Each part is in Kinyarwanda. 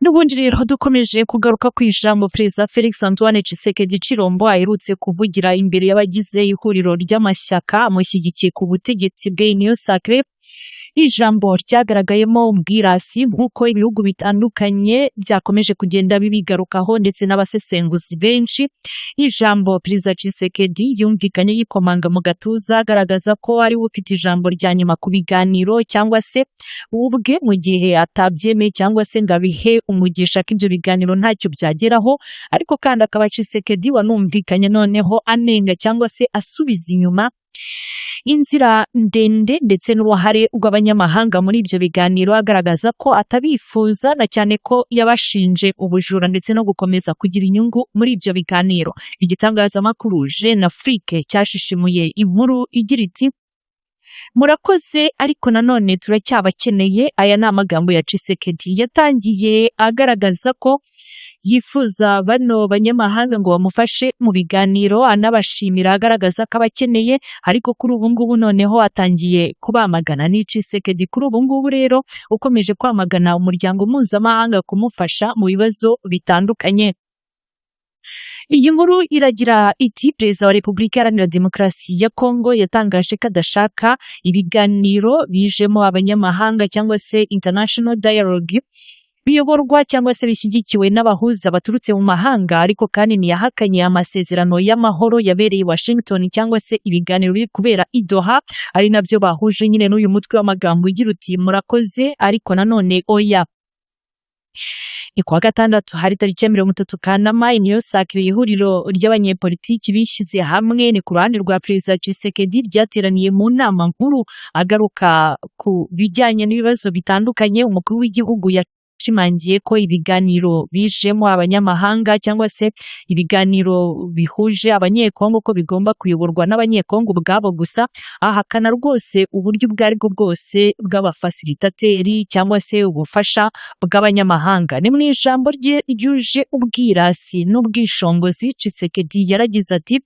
N'ubundi rero dukomeje kugaruka ku ijambo Perezida Felix Antoine Tshisekedi Tshilombo aherutse kuvugira imbere y'abagize ihuriro ry'amashyaka amushyigikiye ku butegetsi bwe, Union Sacrée. Ijambo ryagaragayemo ubwirasi nk'uko ibihugu bitandukanye byakomeje kugenda bibigarukaho ndetse n'abasesenguzi benshi. Ijambo Perezida Tshisekedi yumvikanye yikomanga mu gatuza, agaragaza ko ari we ufite ijambo rya nyuma ku biganiro, cyangwa se ubwe mu gihe atabyemeye cyangwa se ngo abihe umugisha ko ibyo biganiro ntacyo byageraho. Ariko kandi akaba Tshisekedi wanumvikanye noneho anenga cyangwa se asubiza inyuma inzira ndende ndetse n'uruhare rw'abanyamahanga muri ibyo biganiro, agaragaza ko atabifuza, na cyane ko yabashinje ubujura ndetse no gukomeza kugira inyungu muri ibyo biganiro. Igitangazamakuru Jeune Afrique cyashishimuye inkuru igira iti: "Murakoze, ariko nanone turacyabakeneye." Aya ni amagambo ya Tshisekedi yatangiye agaragaza ko yifuza bano banyamahanga ngo bamufashe mu biganiro, anabashimira agaragaza ko abakeneye, ariko kuri ubu ngubu noneho atangiye kubamagana. Ni Tshisekedi kuri ubu ngubu rero ukomeje kwamagana umuryango mpuzamahanga kumufasha mu bibazo bitandukanye. Iyi nkuru iragira iti: "Perezida wa Repubulika Iharanira Demokarasi ya Kongo yatangaje ko adashaka ibiganiro bijemo abanyamahanga cyangwa se international dialogue biyoborwa cyangwa se bishyigikiwe n'abahuza baturutse mu mahanga, ariko kandi ntiyahakanye amasezerano y'amahoro yabereye i Washington cyangwa se ibiganiro biri kubera i Doha, ari nabyo bahuje nyine n'uyu mutwe w'amagambo ugira uti: 'Murakoze, ariko nanone oya.'" Ni kuwa gatandatu, hari tariki ya 30 Kanama. Union Sacrée, ihuriro ry'abanyepolitiki bishyize hamwe ni ku ruhande rwa Perezida Tshisekedi, ryateraniye mu nama nkuru. Agaruka ku bijyanye n'ibibazo bitandukanye, umukuru w'igihugu yashimangiye ko ibiganiro bijemo abanyamahanga cyangwa se ibiganiro bihuje Abanyekongo ko bigomba kuyoborwa n'Abanyekongo ubwabo gusa, ahakana rwose uburyo ubwo aribwo bwose bw'abafasilitateri cyangwa se ubufasha bw'abanyamahanga. Ni mu ijambo rye ryuje ubwirasi n'ubwishongozi, Tshisekedi yaragize ati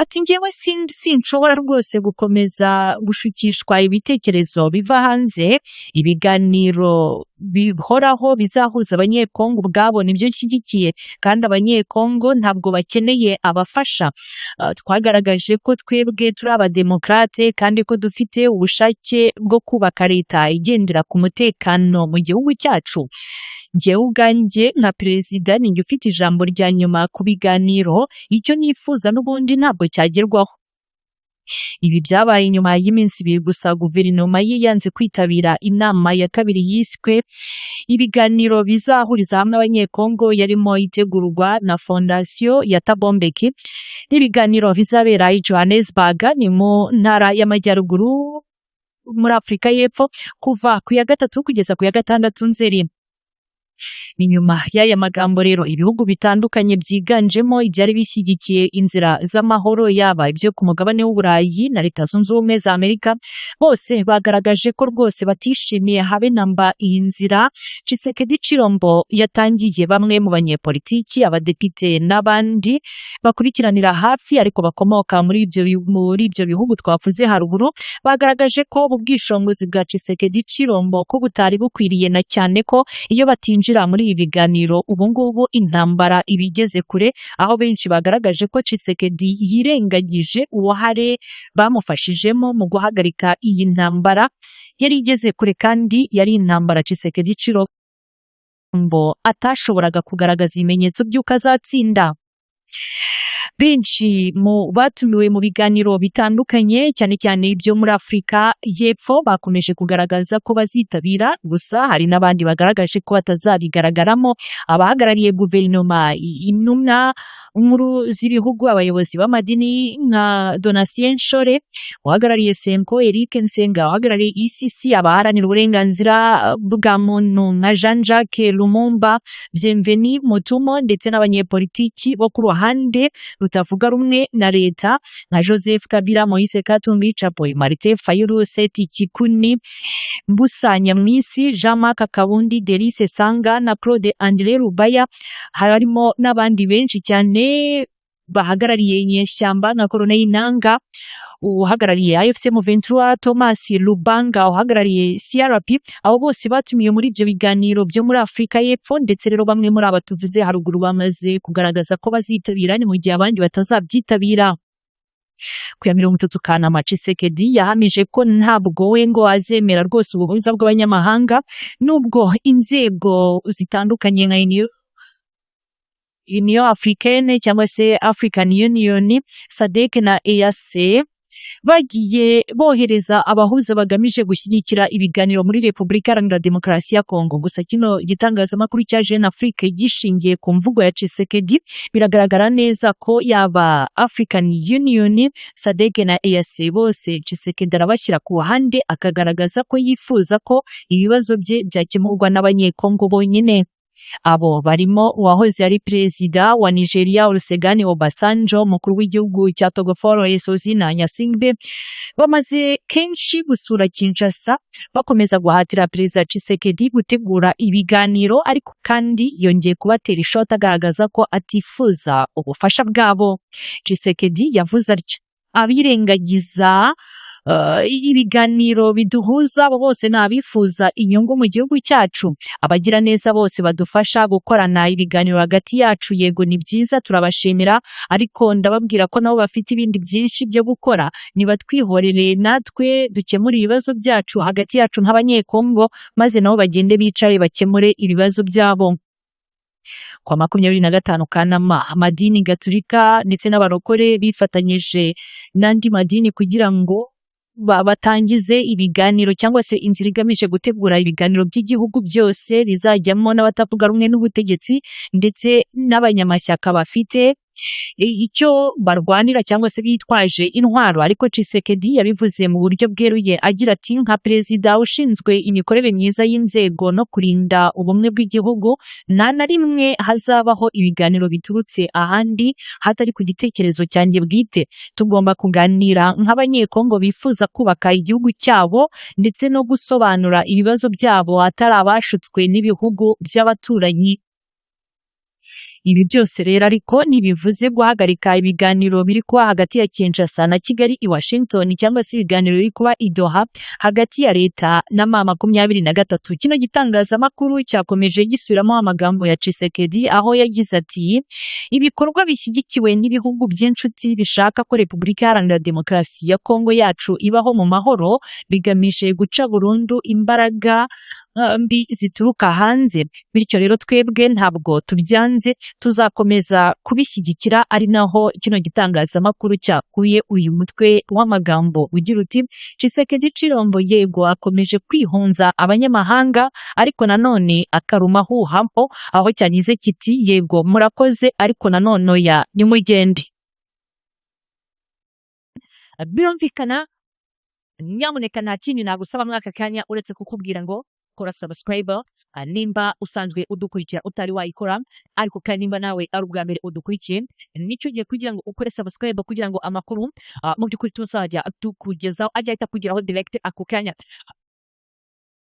ati: "Njyewe sinshobora rwose gukomeza gushukishwa ibitekerezo biva hanze. Ibiganiro bihoraho bizahuza Abanyekongo ubwabo nibyo nshyigikiye, kandi Abanyekongo ntabwo bakeneye abafasha. Twagaragaje ko twebwe turi abademokarate kandi ko dufite ubushake bwo kubaka leta igendera ku mutekano mu gihugu cyacu. Njyewe ubwanjye nka perezida ninjye ufite ijambo rya nyuma ku biganiro. Icyo nifuza n'ubundi ntabwo cyagerwaho." Ibi byabaye nyuma y'iminsi 2 gusa guverinoma ye yanze kwitabira inama ya kabiri yiswe ibiganiro bizahuriza hamwe Abanyekongo, yarimo itegurwa na Fondasiyo ya Thabo Mbeki, n'ibiganiro bizabera i Johannesburg, ni mu ntara y'Amajyaruguru muri Afurika y'Epfo, kuva ku ya 3 kugeza ku ya 6 Nzeri. Ni nyuma y'aya magambo rero ibihugu bitandukanye byiganjemo ibyari bishyigikiye inzira z'amahoro, yaba ibyo ku mugabane w'Uburayi na Leta Zunze Ubumwe za Amerika, bose bagaragaje ko rwose batishimiye habe na mba iyi nzira Tshisekedi Tshilombo yatangiye. Bamwe mu banyepolitiki, abadepite n'abandi bakurikiranira hafi ariko bakomoka muri ibyo bihugu twavuze haruguru bagaragaje ko ubu bwishongozi bwa Tshisekedi Tshilombo ko butari bukwiriye, na cyane ko iyo batinjira muri ibi biganiro ubu ngubu intambara iba igeze kure, aho benshi bagaragaje ko Tshisekedi yirengagije uruhare bamufashijemo mu guhagarika iyi ntambara yari igeze kure, kandi yari intambara Tshisekedi Tshilombo atashoboraga kugaragaza ibimenyetso by'uko azatsinda. Benshi mu batumiwe mu biganiro bitandukanye, cyane cyane ibyo muri Afurika y'Epfo, bakomeje kugaragaza ko bazitabira, gusa hari n'abandi bagaragaje ko batazabigaragaramo. Abahagarariye guverinoma, intumwa nkuru z'ibihugu, abayobozi b'amadini nka Donatien Nshole uhagarariye CENCO, Eric Nsenga uhagarariye ECC, abaharanira uburenganzira bwa muntu nka Jean Jacques Lumumba, Bienvenu Mutumo, ndetse n'abanyepolitiki bo ku ruhande rutavuga rumwe na leta nka Joseph Kabila, Moise Katumbi Chapwe, Martin Fayulu, Seth Kikuni, Mbusa Nyamwisi, Jean-Marc Kabund, Delly Sesanga na Claude André Lubaya, harimo n'abandi benshi cyane. bahagarariye inyeshyamba nka Corneille Nangaa uhagarariye AFC M23, Thomas Lubanga uhagarariye CRP. Abo bose batumiwe muri ibyo biganiro byo muri Afurika y'Epfo. Ndetse rero bamwe muri aba tuvuze haruguru bamaze kugaragaza ko bazitabira, ni mu gihe abandi batazabyitabira. Ku ya 30 Kanama, Tshisekedi yahamije ko ntabwo we ngo azemera rwose ubuhuza bw'abanyamahanga, nubwo inzego zitandukanye nka Union Africaine cyangwa se African Union, SADC na EAC bagiye bohereza abahuza bagamije gushyigikira ibiganiro muri Repubulika Iharanira Demokarasi ya Kongo. Gusa kino gitangazamakuru cya Jeune Afrique gishingiye ku mvugo ya Tshisekedi, biragaragara neza ko yaba African Union, SADC na EAC bose Tshisekedi arabashyira ku ruhande, akagaragaza ko yifuza ko ibibazo bye byakemurwa n'Abanyekongo bonyine. Abo barimo uwahoze ari perezida wa Nigeria Olusegun Obasanjo, umukuru w'igihugu cya Togo Faure Essozimna Gnassingbé, bamaze kenshi gusura Kinshasa bakomeza guhatira perezida Tshisekedi gutegura ibiganiro, ariko kandi yongeye kubatera ishoti agaragaza ko atifuza ubufasha bwabo. Tshisekedi yavuze atya: "Abirengagiza ibiganiro biduhuza, abo bose ni abifuza inyungu mu gihugu cyacu. Abagiraneza bose badufasha gukorana ibiganiro hagati yacu, yego ni byiza, turabashimira, ariko ndababwira ko nabo bafite ibindi byinshi byo gukora. Nibatwihorere natwe dukemure ibibazo byacu hagati yacu nk'Abanyekongo, maze nabo bagende bicare bakemure ibibazo byabo." Kwa 25 Kanama, amadini gaturika ndetse n'abarokore bifatanyije n'andi madini kugira ngo batangize ibiganiro cyangwa se inzira igamije gutegura ibiganiro by'igihugu byose bizajyamo n'abatavuga rumwe n'ubutegetsi ndetse n'abanyamashyaka bafite icyo barwanira cyangwa se bitwaje intwaro. Ariko Tshisekedi yabivuze mu buryo bweruye agira ati: "Nka perezida ushinzwe imikorere myiza y'inzego no kurinda ubumwe bw'igihugu, nta na rimwe hazabaho ibiganiro biturutse ahandi hatari ku gitekerezo cyanjye bwite. Tugomba kuganira nk'Abanyekongo bifuza kubaka igihugu cyabo ndetse no gusobanura ibibazo byabo, atari abashutswe n'ibihugu by'abaturanyi." Ibi byose rero ariko ntibivuze guhagarika ibiganiro biri kuba hagati ya Kinshasa na Kigali i Washington, cyangwa se ibiganiro biri kuba i Doha hagati ya leta na M23. Kino gitangazamakuru cyakomeje gisubiramo amagambo ya Tshisekedi aho yagize ati: "Ibikorwa bishyigikiwe n'ibihugu by'inshuti bishaka ko Repubulika Iharanira Demokarasi ya Kongo yacu ibaho mu mahoro bigamije guca burundu imbaraga mbi zituruka hanze. Bityo rero twebwe ntabwo tubyanze, tuzakomeza kubishyigikira." Ari naho kino gitangazamakuru cyakuye uyu mutwe w'amagambo ugira uti: "Tshisekedi Tshilombo yego akomeje kwihunza abanyamahanga, ariko nanone akaruma ahuhamo", aho cyagize kiti: "Yego murakoze, ariko nanone oya, nimugende." Birumvikana, nyamuneka nta kindi nagusaba muri aka kanya uretse kukubwira ngo kora subscribe nimba usanzwe udukurikira utari wayikora, ariko kandi nimba nawe ari ubwa mbere udukurikiye, nicyo gihe kugira ngo ukore subscribe, kugira ngo amakuru mu by'ukuri tuzajya tukugezaho ajya ahita akugeraho direct ako kanya.